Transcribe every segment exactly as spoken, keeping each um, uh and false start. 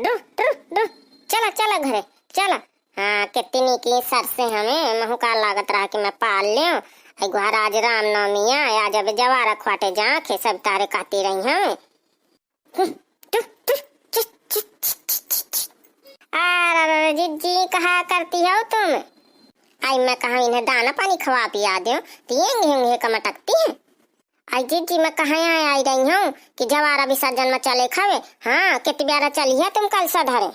डुह, डुह, डुह, चला, चला घरे, चला। हाँ, कितनी की सर से हमें महू का लागत रहा कि मैं पाल लेऊं। आई गुहार आज रामनवमी आ, आज अब जवारा खोटे जाखे सब तारे कहती रही हमें। हम्म, टु, टु, चि, चि, चि। अरे, अरे, अरे, जिज्जी, कहा करती हो तुम? आई मैं कहा इन्हें दाना पानी खवा पिया दो, तो ये ऊँघे ऊँघे का मटकती हैं। आई जिज्जी, मैं कहा यहाँ आई रही हूँ कि जवारा विसर्जन में चले खावे। हाँ, कितनी ब्यारा चली है तुम कल सधरे।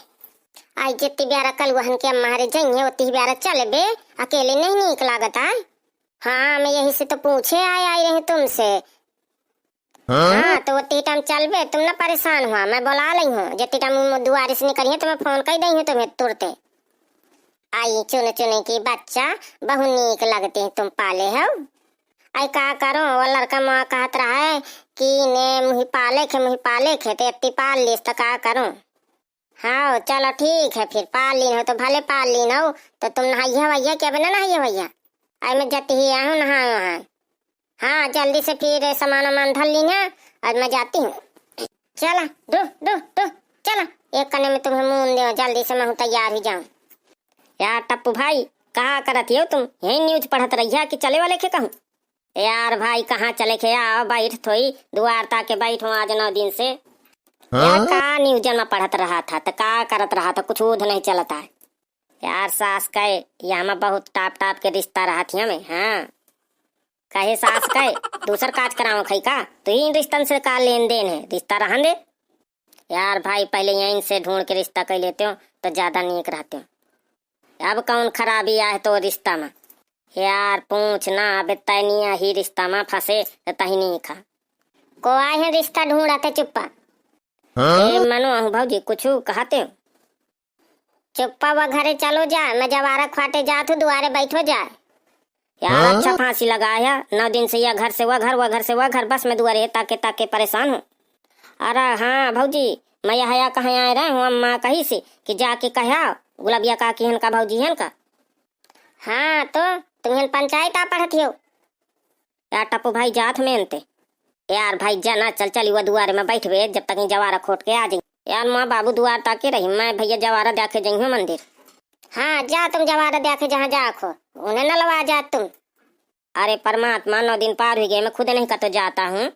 आई जितनी ब्यारा कल वहन के अम्मा हरे जइहे, उतनी ब्यारा चले बे, अकेले नहीं नीक लागत आय। हाँ, मैं यही से तो पूछे आय, आई रही तुमसे। हाँ? हाँ, तो उतनी टाइम चलबे, तुम ना परेशान हुआ, मैं बुला लई हूँ। जितनी टाइम दुआरे से निकलिए तो मैं फोन कर दई हूँ तुम्हें तुरते। आई चुन चुन की बच्चा, बहु नीक लगती हैं तुम पाले हो। आई का करूँ, वो लड़का माँ कहत रहा है कि ने मुही पाले खे, मुही पाले खे, तो इतनी पाल लीस तो का करूँ। हाँ, चलो ठीक है, फिर पाल लीन हो तो भले पाल लीन हो, तो तुम नहाइए भैया, क्या बना नहाइए भैया? आई मैं जती ही आहूँ नहाए वहाँ। हाँ, जल्दी से फिर सामान वामान धर लीन है, आज मैं जाती हूँ। चला, डु, डु, डु, चला, एक कने में तुम्हें मून दे, जल्दी से मैं हूँ तैयार ही जाऊँ। यार टप्पू भाई, कहा करत हो तुम? यही न्यूज पढ़त रहिया कि चले वाले के कहूँ? यार भाई, कहाँ चले के? आओ, बैठ थोई, दुआर ताके बैठ हो आज नौ दिन से। हाँ? यार, का न्यूजन में पढ़त रहा था, त का करत रहा था, कुछ ऊध नहीं चलता है। यार, सास कहे, यहाँ में बहुत टाप टाप के रिश्ता रहत ही हमें, हाँ। कहे सास कहे, दूसर काज कराओ खई का? तो इन रिश्तन से का लेन देन है, रिश्ता रहन दे। यार भाई, पहले यहीं से ढूंढ के रिश्ता कर लेते हो, तो ज्यादा नीक रहते हो। अब कौन खराबी आए तो रिश्ता में? यार, पूछ ना, अब तैनिया ही रिश्ता में फंसे, त तही नीक है। को आए हैं रिश्ता ढूंढते चुप्पा। हाँ? ए, मनो आहू भौजी, कुछ कहते हो? चुप्पा, वो घरे चलो जा, मैं जवारा खोटे जात हूँ, दुआरे बैठो जा। यार, हाँ? अच्छा फांसी लगा है, नौ दिन से यह घर से वह घर, वह घर से वह घर, बस मैं दुआरे ताके ताके परेशान हूँ। अरे हाँ भौजी, मैं यह या कहाँ आए रहे हूँ, अम्मा कही से कि जाके कहा गुलबिया काकी हन का, भौजी हन का। हाँ तो तुम हन पंचायत आ पढ़त हो। यार टप्पू भाई, जात में अंते। यार भाई, जा ना, चल चल, वो दुआरे में बैठबे, जब तक ई जवारा खोट के आ जाई। यार माँ बाबू दुआर ताके रही, मैं भैया जवारा देखे जइहूँ मंदिर। हाँ, जा तुम जवारा देखे जहाँ जाखो, उन्हें न लवा जा तुम। अरे परमात्मा, नौ दिन पार हुई गए, मैं खुद नहीं कतो जाता हूँ।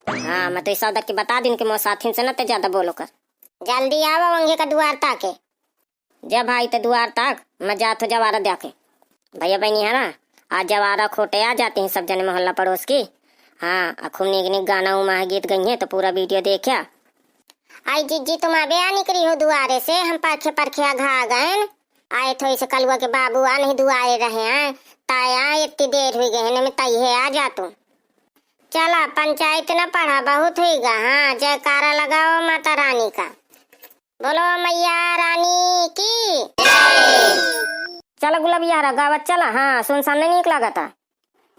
हाँ, मैं तो इस सौदर के बता दूँ कि मोर साथिन से न ते ज्यादा बोलो कर। जल्दी आवा वंगे का दुआर ताके। जा भाई, ते दुआर ताक, मैं जात हो जवारा देखे। भैया बहनी है ना, आज जवारा खोटे आ जाते हैं सब जने मोहल्ला पड़ोस की। हाँ, आ खूब नीक नीक गाना उमा है, गीत गई है, तो पूरा वीडियो देखा। आई जिज्जी, तुम अबे आ निकली हो दुआरे से, हम परखे परखे अघा गए। आए थोड़ी से कलुआ के बाबू आ नहीं दुआरे रहे हैं, ताया इतनी देर हुई गई है, नहीं तैहे आ जा तू। चला, पंचायत न पढ़ा, बहुत हुई गा। हाँ, जयकारा लगाओ माता रानी का। बोलो मैया रानी की। चला गुलबिया हरा गावत चला, हाँ, सुनसान नहीं नीक लागता।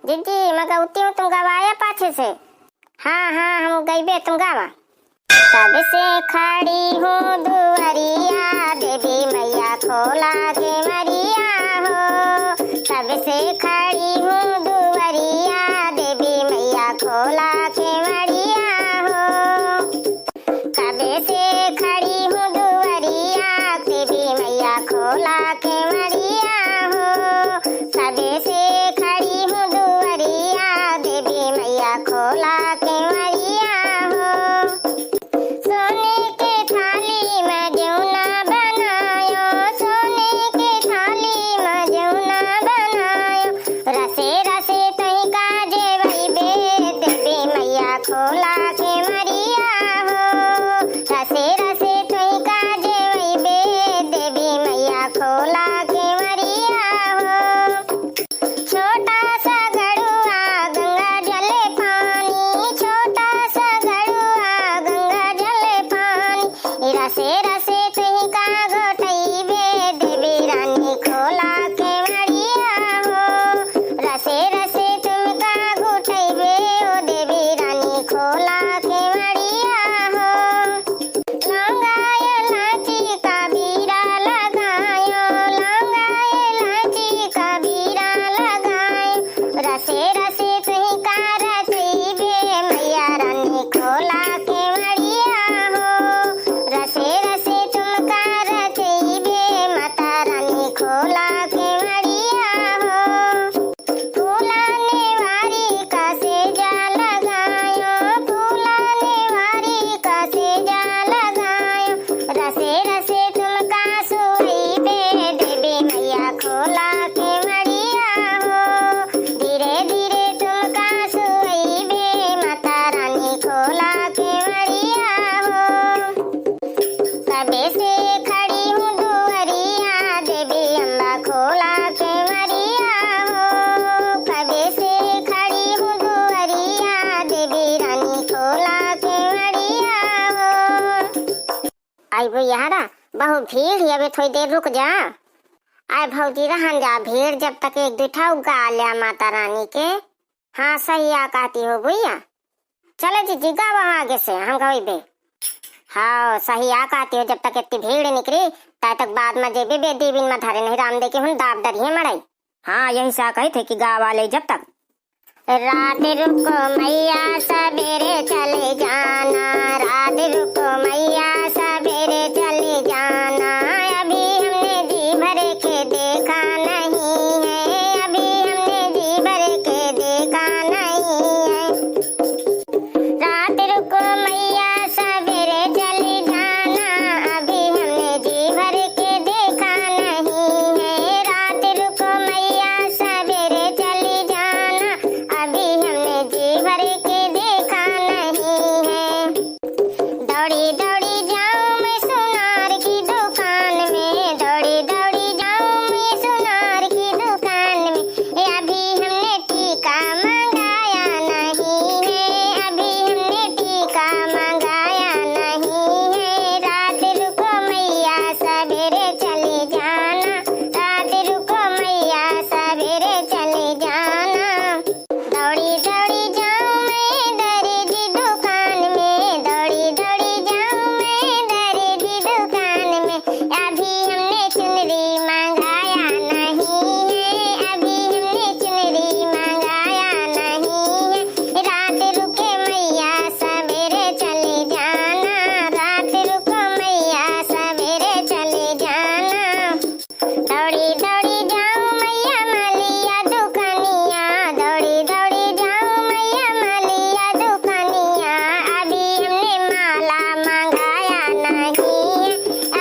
जिज्जी, मैं गौती हूँ, तुम गवाया पाछे से। हाँ, हाँ, हम गईबे, तुम गावा। कब से खड़ी हूँ दुआरिया, देवी मैया खोला के मरिया हो। कब से खड़ी हूँ दुआरिया, देवी मैया खोला के मरिया हो। कबे से खड़ी हूँ दुआरिया, देवी मैया खोला के मरिया हो। कबे से खड़ी हूँ दुआरिया, देवी मैया खोला के मरिया हो। सोने के थाली में जेवना बनायो, सोने के थाली में जेवना बनायो। रसे रसे तोहिका जेवइबे, देवी मैया खोला के मरिया हो। रसे रसे तोहिका जेवइबे, देवी मैया खोला के मरिया हो। छोटा सा घड़ुआ गंगा जल पानी, छोटा सा घड़ुआ गंगा जल पानी। रसे रसे तुमका घोटइबे, देवी रानी खोला के मरिया हो। रसे रसे तुमका घोटइबे, ओ देवी रानी खोला के मरिया हो। लौंगा इलायची का बीरा लगायो, लौंगा इलायची का बीरा लगायो। रसे रसे तुमका रचइबे, मैया रानी खोला के मरिया हो। रसे रसे कबे से खड़ी हूँ दुअरिया, देवी अम्बा खोला केवरिया हो। कबे से खड़ी हूँ दुअरिया, देवी रानी खोला केवरिया हो। आई भैया रा, बहुत भीड़ है, अबे थोड़ी देर रुक जा। आए भौजी, रहन जा भीड़, जब तक एक दो ठा गा लिया माता रानी के। हाँ, सही आ कहती हो भैया। चले जीजी, गावा आगे से, हम गवैबे। हाँ, सही आ कहती हो, जब तक इतनी भीड़ निकली, तब तक बाद में जेबे बेदी बिन में धरे नहीं राम दे के हुन दाब डरिए मड़ई। हाँ, यही सा कही थे कि गावा ले जब तक। रात रुको मैया सवेरे चले जाना, रात रुको मैया सवेरे चले जाना। अभी हमने जी भर के देखा नहीं है, अभी हमने जी भर के देखा नहीं है। रात रुको मैया सवेरे चली जाना, अभी हमने जी भर के देखा नहीं है। रात रुको मैया सवेरे चली जाना, अभी हमने जी भर के देखा नहीं है। दौड़ी दौड़ी जाऊं मैं सुनार की दुकान में, दौड़ी दौड़ी जाऊं मैं सुनार की दुकान में। ए, अभी हमने टीका मंगाया नहीं है, अभी हमने टीका मंगाया नहीं है। रात रुको मैया सवेरे चली जाना, रात रुको मैया सवेरे चली जाना। दौड़ी दौड़ी जाऊं मैं दर्जी दुकान में, दौड़ी दौड़ी जाऊं मैं दर्जी दुकान में। अभी हमने चुनरी मंगाया नहीं है, अभी हमने चुनरी मंगाया नहीं है। रात रुके मैया सवेरे चली जाना, रात रुको मैया सवेरे चली जाना। दौड़ी दौड़ी जाऊं मैया मलिया दुकानिया, दौड़ी दौड़ी जाऊं मैया मलिया दुकानिया। अभी हमने माला मंगाया नहीं,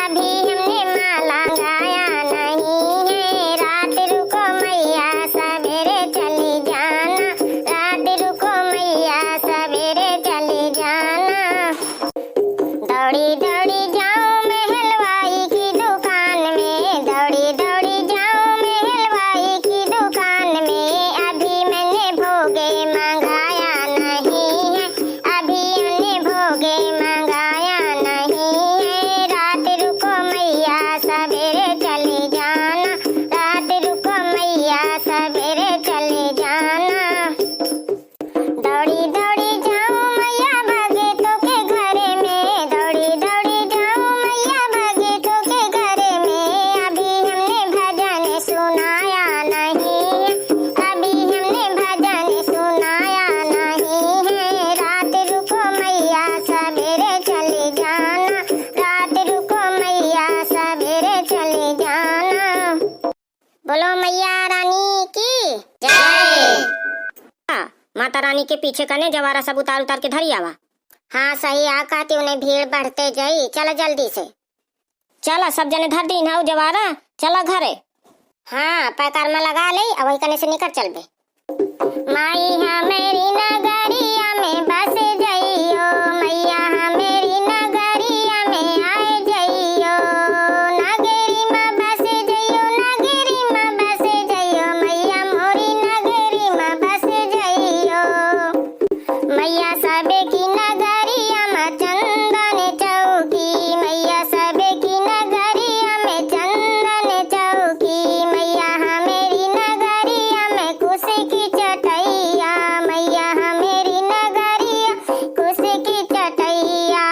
अभी हमने माला मंगाया नहीं है। रात रुको मैया सवेरे चली जाना, रात रुको मैया सवेरे चली जाना। दौड़ी दौड़ी जाऊं मैं हलवाई की दुकान में, दौड़ी दौड़ी जाऊं मैं हलवाई की दुकान में। अभी मैंने भोगे मंगाया नहीं है, अभी मैंने भोगे मंगाया नहीं है। रात रुको मैया सवेरे चली जाना, रात रुको मैया सवेरे चली जाना। दौड़ी दौड़ी जाऊं मैया भगतों के घरे में, दौड़ी दौड़ी जाऊं मैया भगतों के घरे में। अभी हमने भजन सुनाया नहीं, अभी हमने भजन सुनाया नहीं है। रात रुको मैया सवेरे चली जाना, रात रुको मैया सवेरे चली जाना। बोलो मैया रानी की जय। हाँ, माता रानी के पीछे कने जवारा सब उतार उतार के धरी आवा। हाँ, सही आ कहती, उन्हें भीड़ बढ़ते जाई। चला जल्दी से। चला, सब जने धर दीन हौ जवारा, चला घरे। हाँ, पैकार में लगा ले, अब वही कने से निकल चलबे। माई हमेरी नगरिया में बस जइयो, मैया हमेरी नगरिया में आए जइयो। नगरी में बस जइयो, नगरी में बस जइयो, मैया मोरी नगरी में बस जइयो। मैया सबकी नगरिया में चंदन चौकी, मैया सबकी नगरिया में चंदन चौकी। मैया हमेरी नगरिया में कुश की चटैया, मैया हमेरी नगरिया कुश की चटैया।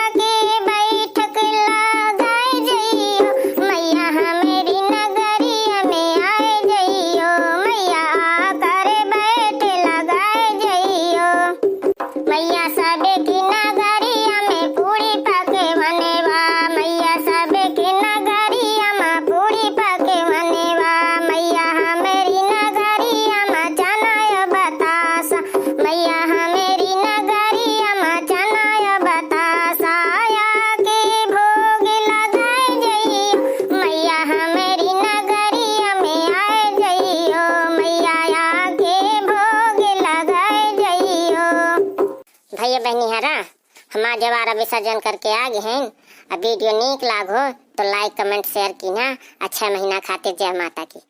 आके बैठक लगाए जइयो, मैया हमेरी नगरिया में आए जइयो, मैया आकर बैठ लगाए जइयो। मैया सबकी नगरिया में पूरी पकवनवा, मैया सबकी नगरिया में पूरी पकवनवा। मैया हमेरी नगरिया में चना या बतासा, मैया हमेरी नगरिया में चना या बतासा। आके भोग लगाए जइयो, मैया हमेरी नगरिया में आए जइयो, मैया आके भोग लगाए जइयो। भैया बहनी हरा, हमार जवारा विसर्जन करके आ गए हैं। अब video नीक लागो तो like, comment, share कीन्हा। अच्छा महीना खातिर जय माता की।